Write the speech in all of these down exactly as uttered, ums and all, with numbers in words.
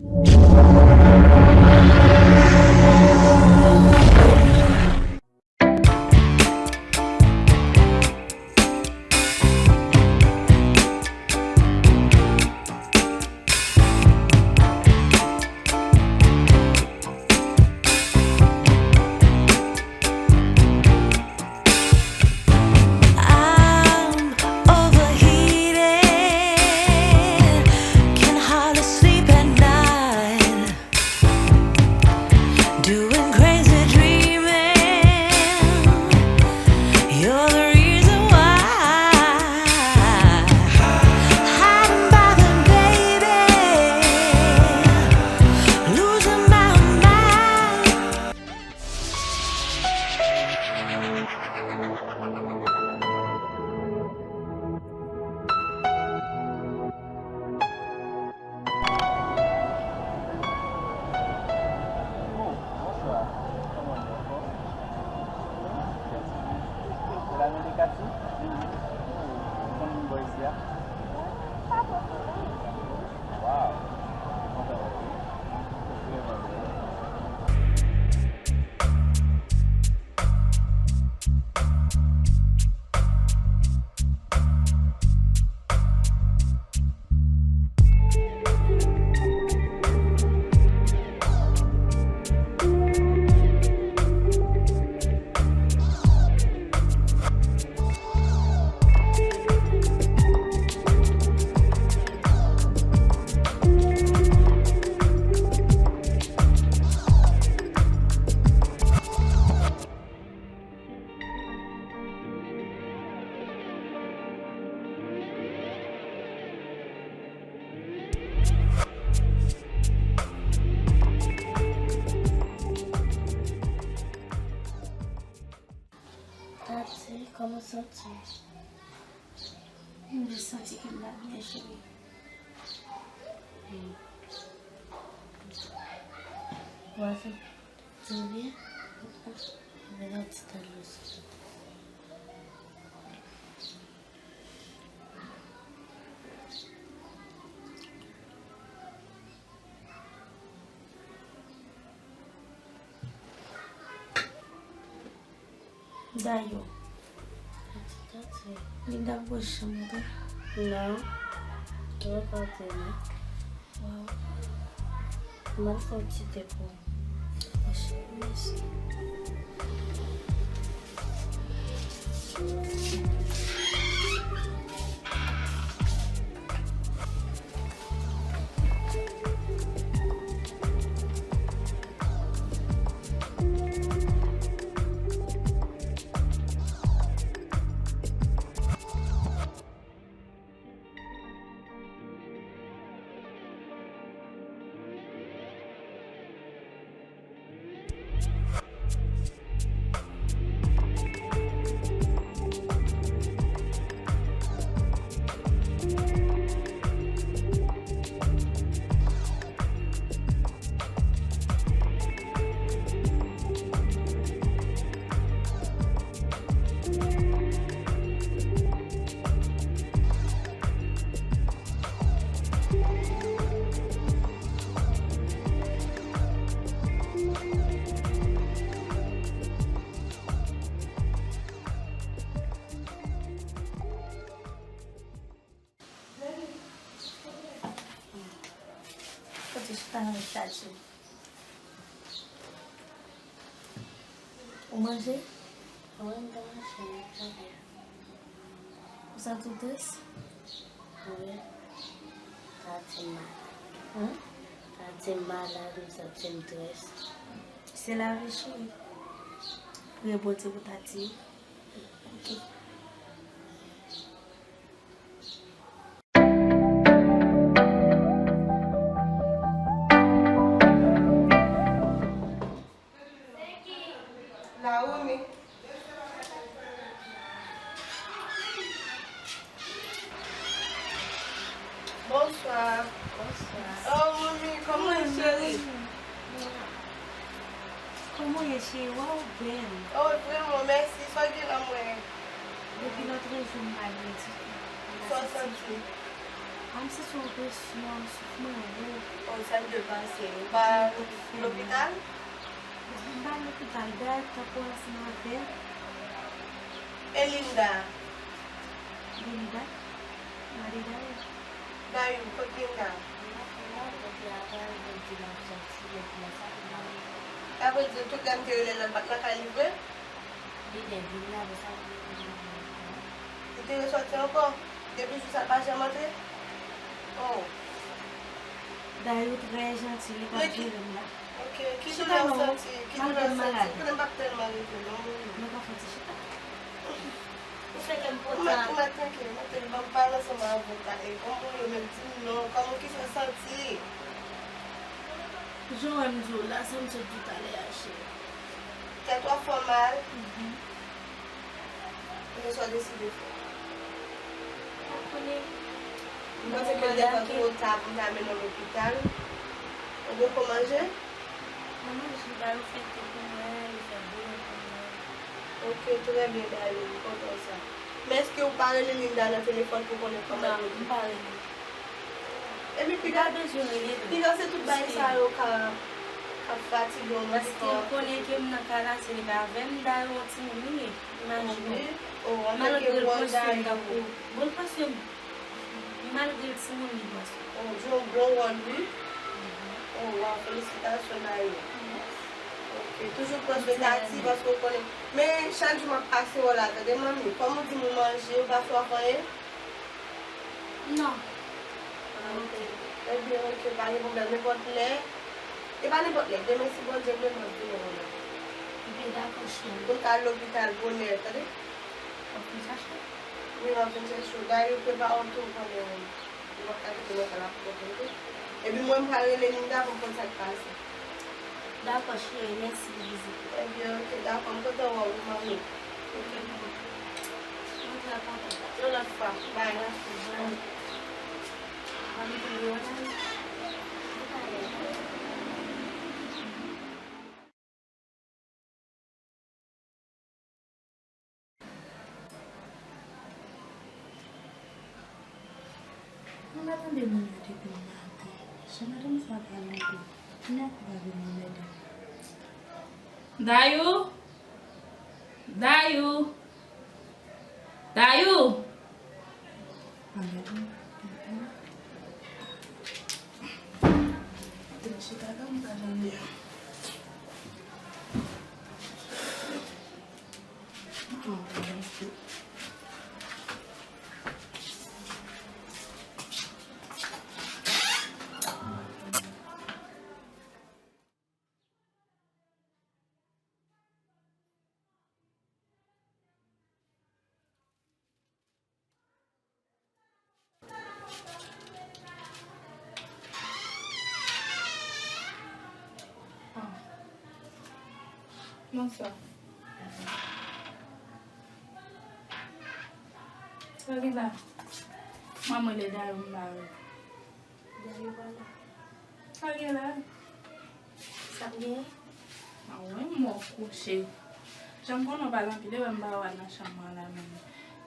I'm overheated, can hardly sleep at night. Doing crazy dreaming. You're the reason why. Hiding by the baby. Losing my mind. Tati, kòman w santi w? M jis santi ke m pa byen, cheri. Wa santi w byen? Vin yon ti tan dlo sou. Dayò. Li t ap voye chanm ou tou? Non. Li pa voye non. Waw. M al fè yon ti te pou ou. Dakò, cheri, mèsi. Kote chita nan chaje? Ou manje? Wi, m te manje, m travay. Ou santi w tris? Wi. Tati m malad. Hum? Tati m malad, m santi m tris. Se lavi, cheri. Priye Bondye pou Tati. Ok. Naomi. Bonswa. Bonswa. Oh, manmi, kòman w ye, cheri? Kòman w ye, cheri? Waw, ou bèl. Oh, vrèman, mèsi. Sa w gen nan mwen? Depi lòt jou, m pa byen ditou. Sa w santi? A, m santi yon presyon, souf mwen wo. Oh, Devan se ou pa lopital? M pa lopital, Dayou t ap pran ansanm avè l. E Linda? Linda? Mari Dayou. Dayou, kot Linda? Sa vle di tout lè m te rele l, l pa t lakay li vre? Li te vin la, men sa vle di li te resòti ankò? Depi jou sa l pa janm antre? Oh. Dayou trè janti, li p ap jere m la. Ok, ki doulè w santi? Ki doulè w santi? Konnen m p ap tèlman rete non. Mwen ka fè ti chita. Ou fè kè m kontan. Ou mèt trankil, mèt ban m pale ansanm avè w. Kòman w ye menm? Di m non, kòman, kisa w santi? Jan w wè m di w la, sa m sot di w talè a, cheri. Tèt w ap fè w mal? Mhm. Kisa w deside fè? M konnen. M panse ke l devan twò ta pou m ta mennen w lopital. Ou poko manje? Mwen manje, Dayou fè te pou mwen, li fè bouyon pou mwen. Ok, trè byen, Dayou, m kontan sa. Men èske ou pa rele Linda nan telefòn pou konnen kòman l ye? Non, m pa rele. Epi piga, piga se tout bagay sa yo k ap, k ap fatige w nan kò. Paske l konnen ke m nan kay la, se li k avè m, Dayou yon timoun li ye. Imajine w. Malgre l pran swen m tankou, bon, l pran swen m. Malgre l timoun, li pran swen m. Oh, jwe yon bon wòl, wi. Oh, waw, felisitasyon, Dayou. Ok, toujou pran swen Tati, paske w konnen. Men, chak jou m ap pase w la, tande, manmi. Kòm ou di m ou manje, ou pa swaf anyen? Non. Ah, ok. Ebyen, ok, pa gen pwoblèm. Nenpòt lè. E pa nenpòt lè. Demen, si Bondye vle, m ap vini wè w la. Ebyen, dakò, cheri. Pou l ka al lopital bonè, tande? W ap vin chache? Wi, m ap vin chèche w. Dayou, prepare w tou pandan. Ou p ap ka kite mwen fè la pou kont mwen tou. Epi mwen, m pral rele Linda pou m konn sa k pase. Dakò, cheri, mèsi pou vizit ou. Ebyen, ok, dakò, m kontan wè w wi, manmi. Ok, manmi. Mwen trè kontan. Yon lòt fwa. Bye. Mèsi, bye. Manmi, pou mwen, Mwen pa tande moun yo depi maten. Jan madanm sa pale tou. Kounya ki va vin anmède m. Dayou! Dayou! Dayou! Anmède m. Te chita la, m pa janm ye. Bonswa. Sa gen la? Mwen, mwen rele Dayou, m pa wè. Dayou pa la. Sa gen la? Sa m genyen? A wi, m wè w kouche. Jan m konnen w pale anpil, e wè m pa wè w al nan chanm mwen la menm.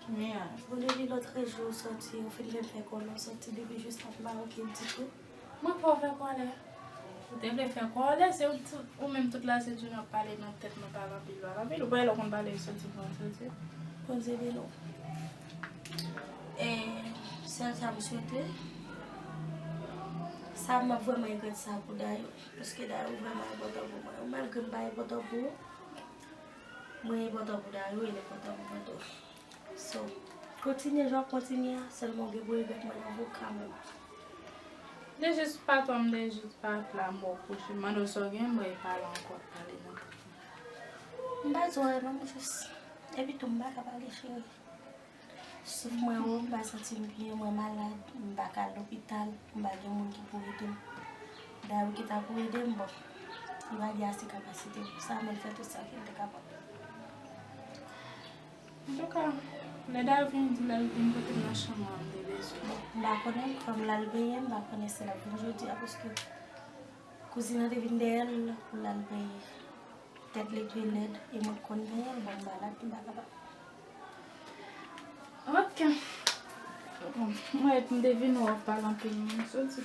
Kounya. Bon, depi lòtrejou w sòti, ou fin fè m fè kòlè, w sòti depi jis la m pa wè w ditou. Mwen pa fè kòlè. Ou te vle fè kòlè, se ou, ou menm tout la se di w ap pale nan tèt mwen, pale anpil, pale anpil. Ou pa wè lè w konn pale, sòti pou w sòti. Bondye beni w. E sèl sa m swete, sa m ap vrèman regrèt sa pou Dayou, paske Dayou vrèman enpòtan pou mwen. Malgre m pa enpòtan pou ou, mwen enpòtan pou Dayou, e l enpòtan pou mwen tou. So, kontinye jan w ap kontinye a, sèlman w gen pou regrèt mwen nan voka mwen. Li jis pa twa, m te jis pa t la, m wè w kouche, m mande w sa w gen, m wè e pale ankò, pale nan tèt mwen. M pa di w anyen non, m jis, epi tou m pa ka pale, cheri. Souf mwen wo, m pa santi m byen, mwen malad, m pa ka al lopital, m pa gen moun ki pou ede m. Dayou ki ta pou ede m, bon, li pa gen ase kapasite pou sa, men l fè tout sa ke l te kapab. Antouka, lè Dayou vini, di l al vin kote m nan chanm mwen, m te bezwen l. M pa konnen, fò m l al benyen, m pa konnen si l ap vin jodi a, paske kouzin nan te vin dèyè l pou l al benyen. Tèt li te lèd, e mwen konn benyen l, bon, m malad, m pa kapab. Ok. Bon, mwen, m te vin wè w pale anpil, mwen soti.